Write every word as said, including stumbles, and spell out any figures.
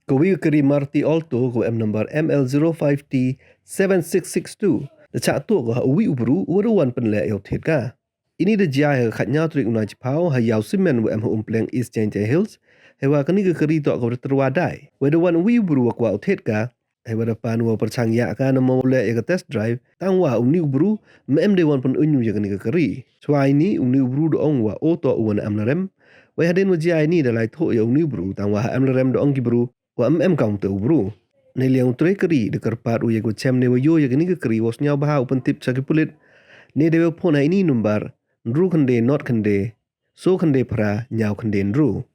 Ka wi ka kari Maruti Alto ka wa em number M L zero five T seven six six two da chah tuh ka ha u wi u bru u wa da wan pynleh ya u thied ka. Ini da jia ha ka khatñiaw tarik u Naichiphaw ha Yaw Cement wa em ha Umpleng, East Jaintia Hills. Heiwa kani ka kari toh ka wa da tyrwa dai. Wei da wan u wi u bru wa kwah u thied ka. Heiwa da pan wa pyrchang ya ka na mo leh ya ka test drive. Tang wa u ni u bru ma em de wan pynuñ u ya kani ka kari. Chwa ini u ni u bru da ong wa o toh u wa na em la rem. Wei hadien wa jia ini da lai thoh ya u ni u bru tang wa ha em la rem da ong ki bru wa em em kam te u bru. Nei liang u tre kari da kyrpad u ya ka chem ne wa yoh ya kani ka kari wa sñiaw bha u pyntip cha ki pulit. Ne de wa phone ha ini number, ynru khynde not khynde, so khynde phra, ñiaw khynde ynru.